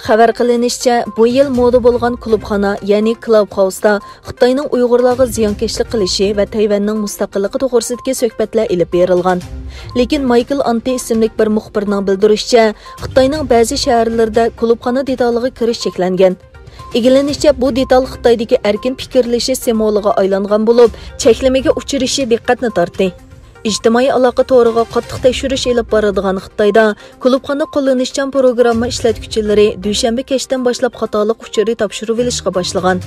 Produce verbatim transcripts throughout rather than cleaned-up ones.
خەۋەر قىلىنىشىچە، بۇ يىل مودا بولغان كۇلۇبخانا، يەنى كلابھاۋستا خىتاينىڭ ئۇيغۇرلارغا زىيانكەشلىك قىلىشى ۋە تەيۋەننىڭ مۇستەقىللىقى توغرىسىدىكى سۆھبەتلەر ئېلىپ بېرىلغان. لېكىن مايكل ئانتى ئىسىملىك بىر مۇخبىرنىڭ بىلدۈرۈشىچە، خىتاينىڭ بەزى شەھەرلىرىدە كۇلۇبخانا دېتالىغا كىرىش چەكلەنگەن. ئىگىلىنىشىچە، بۇ دېتال خىتايدىكى ئەركىن پىكىرلىشىش سىمۋولىغا ئايلانغان بولۇپ، چەكلىمىگە ئۇچرىشى دىققەتنى تارتتى. ئىجتىمائىي ئالاقە تورىغا قاتتىق تەكشۈرۈش ئېلىپ بارىدىغان خىتايدا كۇلۇبخانا قوللىنىشچان پروگرامما ئىشلەتكۈچىلىرى دۈشەنبە كەچتىن باشلاپ خاتالىق ئۇچۇرى تاپشۇرۇۋېلىشقا باشلىغان.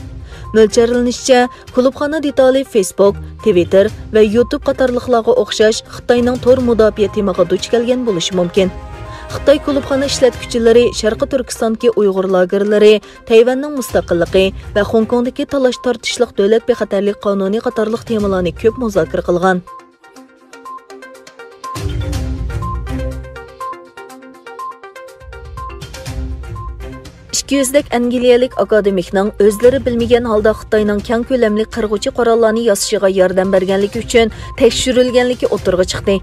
مۆلچەرلىنىشىچە، كۇلۇبخانا دېتالى فېيسبۇك، تىۋىتتېر ۋە يۇتۇب قاتارلىقلارغا ئوخشاش خىتاينىڭ تور مۇداپىئە تېمىغا دۇچ كەلگەن بولۇشى مۇمكىن. خىتاي كۇلۇبخانا ئىشلەتكۈچىلىرى شەرقىي تۈركىستاندىكى ئۇيغۇر لاگېرلىرى، تەيۋەننىڭ مۇستەقىللىقى ۋە خوڭكوڭدىكى تالاش-تارتىشلىق دۆلەت بىخەتەرلىك قانۇنى قاتارلىق تېمىلارنى كۆپ مۇزاكىرە قىلغان. ئىككى يۈزدەك ئەنگلىيەلىك ئاكادېمىكنىڭ ئۆزلىرى بىلمىگەن ھالدا خىتاينىڭ كەڭ كۆلەملىك قىرغۇچى قوراللارنى ياسىشىغا ياردەم بەرگەنلىكى ئۈچۈن تەكشۈرۈلگەنلىكى ئوتتۇرىغا چىقتى.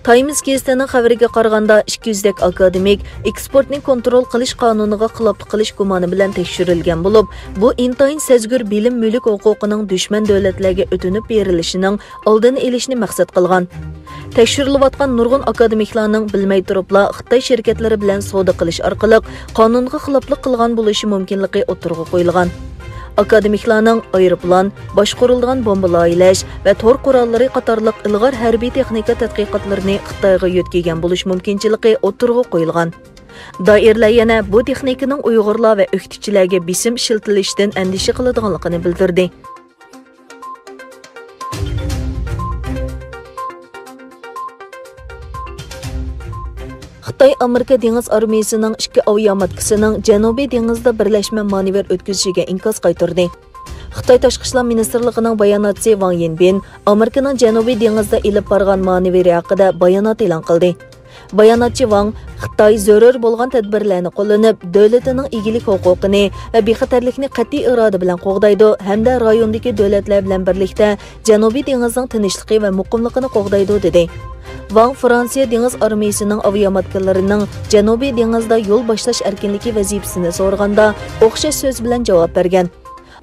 تايمز گېزىتىنىڭ خەۋىرىگە قارىغاندا، ئىككى يۈزدەك ئاكادېمىك ئېكسپورتنى كونترول قىلىش قانۇنىغا خىلاپلىق قىلىش گۇمانى بىلەن تەكشۈرۈلگەن بولۇپ، بۇ ئىنتايىن سەزگۈر بىلىم مۈلۈك ھوقۇقىنىڭ دۈشمەن دۆلەتلەرگە ئۆتۈنۈپ بېرىلىشىنىڭ ئالدىنى ئېلىشنى مەقسەت قىلغان. تەكشۈرۈلۈۋاتقان نۇرغۇن ئاكادېمىكلارنىڭ بىلمەي تۇرۇپلا خىتاي شىركەتلىرى بىلەن سودا قىلىش ئارقىلىق قانۇنغا خىلاپلىق قىلغان بولۇشى مۇمكىنلىقى ئوتتۇرىغا قويۇلغان. ئاكادېمىكلارنىڭ ئايروپىلان، باشقۇرۇلىدىغان بومبا لايىھەلەش ۋە تور قوراللىرى قاتارلىق ئىلغار ھەربىي تېخنىكا تەتقىقاتلىرىنى خىتايغا يۆتكىگەن بولۇش مۇمكىنچىلىكى ئوتتۇرىغا قويۇلغان. دائىرىلەر يەنە بۇ تېخنىكىنىڭ ئۇيغۇرلار ۋە ئۆكتىچىلەرگە بېسىم ئىشلىتىلىشىدىن ئەندىشە قىلىدىغانلىقىنى بىلدۈردى. خىتاي ئامېرىكا دېڭىز ئارمىيىسىنىڭ ئىككى ئاۋىياماتكىسىنىڭ جەنۇبىي دېڭىزدا بىرلەشمە مانېۋىر ئۆتكۈزۈشىگە ئىنكاس قايتۇردى. خىتاي تاشقى ئىشلار مىنىستىرلىقىنىڭ باياناتچىسى ۋاڭ يىنبىن ئامېرىكىنىڭ جەنۇبىي دېڭىزدا ئېلىپ بارغان مانېۋىرى ھەققىدە بايانات ئېلان قىلدى. باياناتچى ۋاڭ، خىتاي زۆرۈر بولغان تەدبىرلەرنى قوللىنىپ، دۆلىتىنىڭ ئىگىلىك ھوقۇقىنى ۋە بىخەتەرلىكنى قەتئىي ئىرادە بىلەن قوغدايدۇ ھەمدە رايوندىكى دۆلەتلەر بىلەن بىرلىكتە جەنۇبىي دېڭىزنىڭ تىنچلىقى ۋە مۇقىملىقىنى قوغدايدۇ، دېدى. ۋاڭ فرانسىيە دېڭىز ئارمىيىسىنىڭ ئاۋىياماتكىلىرىنىڭ جەنۇبىي دېڭىزدا يول باشلاش ئەركىنلىكى ۋەزىپىسىنى سورىغاندا ئوخشاش سۆز بىلەن جاۋاب بەرگەن.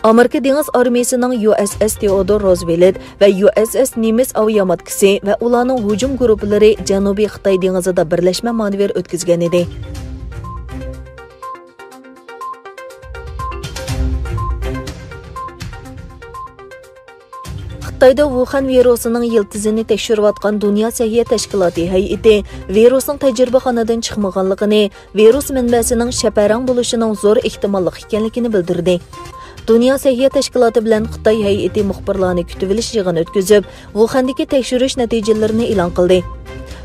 ئامېرىكا دېڭىز ئارمىيىسىنىڭ يۇ ئېس ئېس تېئودور روزۋېلت ۋە يۇ ئېس ئېس نېمىس ئاۋىياماتكىسى ۋە ئۇلارنىڭ ھۇجۇم گۇرۇپپىلىرى جەنۇبىي خىتاي دېڭىزىدا بىرلەشمە مانېۋىر ئۆتكۈزگەن ئىدى. خىتايدا ۋۇخەن ۋىرۇسىنىڭ يىلتىزىنى تەكشۈرۈۋاتقان دۇنيا سەھىيە تەشكىلاتى ھەيئىتى ۋىرۇسنىڭ تەجرىبىخانىدىن چىقمىغانلىقىنى، ۋىرۇس مەنبەسىنىڭ شەپەرەڭ بولۇشىنىڭ زور ئېھتىماللىق ئىكەنلىكىنى بىلدۈردى. دۇنيا سەھىيە تەشكىلاتى بىلەن خىتاي ھەيئىتى مۇخبىرلارنى كۈتۈۋېلىش يىغىنى ئۆتكۈزۈپ، ۋۇخەندىكى تەكشۈرۈش نەتىجىلىرىنى ئېلان قىلدى.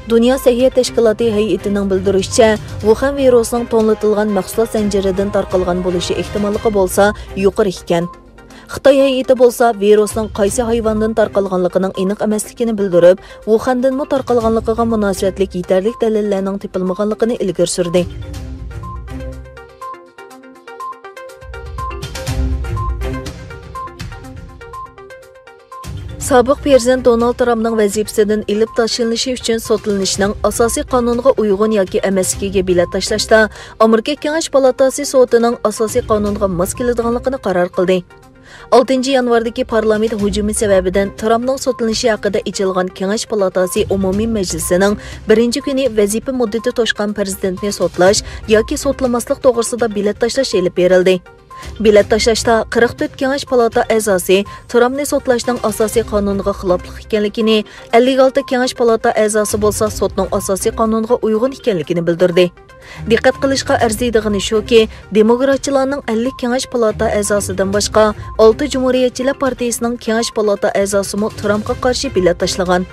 دۇنيا سەھىيە تەشكىلاتى ھەيئىتىنىڭ بىلدۈرۈشىچە، ۋۇخەن ۋىرۇسنىڭ توڭلىتىلغان مەھسۇلات زەنجىرىدىن تارقالغان بولۇشى ئېھتىماللىقى بولسا يۇقىرى ئىكەن. خىتاي ھەيئىتى بولسا ۋىرۇسنىڭ قايسى ھايۋاندىن تارقالغانلىقىنىڭ ئېنىق ئەمەسلىكىنى بىلدۈرۈپ، ۋۇخەندىنمۇ تارقالغانلىقىغا مۇناسىۋەتلىك يېتەرلىك دەلىللەرنىڭ تېپىلمىغانلىقىنى ئىلگىرى سۈردى. سابىق پىرېزىدېنت دونالد ترامپنىڭ ۋەزىپىسىدىن ئېلىپ تاشلىنىشى ئۈچۈن سوتلىنىشنىڭ ئاساسىي قانۇنغا ئۇيغۇن ياكى ئەمەسلىكىگە بېلەت تاشلاشتا ئامېرىكا كېڭەش پالاتاسى سوتىنىڭ ئاساسىي قانۇنغا ماس كېلىدىغانلىقىنى قارار قىلدى. ئالتىنچى يانۋاردىكى پارلامېنت ھۇجۇمى سەۋەبىدىن ترامپنىڭ سوتلىنىشى ھەققىدە ئېچىلغان كېڭەش پالاتاسى ئومۇمىي مەجلىسىنىڭ بىرىنچى كۈنى ۋەزىپە مۇددىتى توشقان پىرېزىدېنتنى سوتلاش ياكى سوتلىماسلىق توغرىسىدا بېلەت تاشلاش ئېلىپ بېرىلدى. بېلەت تاشلاشتا قىرىق تۆت كېڭەش پالاتا ئەزاسى ترامپنى سوتلاشنىڭ ئاساسىي قانۇنغا خىلاپلىق ئىكەنلىكىنى، ئەللىك ئالتە كېڭەش پالاتا ئەزاسى بولسا سوتنىڭ ئاساسىي قانۇنغا ئۇيغۇن ئىكەنلىكىنى بىلدۈردى. دىققەت قىلىشقا ئەرزىيدىغىنى شۇكى، دېموكراتچىلارنىڭ ئەللىك كېڭەش پالاتا ئەزاسىدىن باشقا، ئالتە جۇمھۇرىيەتچىلەر پارتىيىسىنىڭ كېڭەش پالاتا ئەزاسىمۇ ترامپقا قارشى بېلەت تاشلىغان.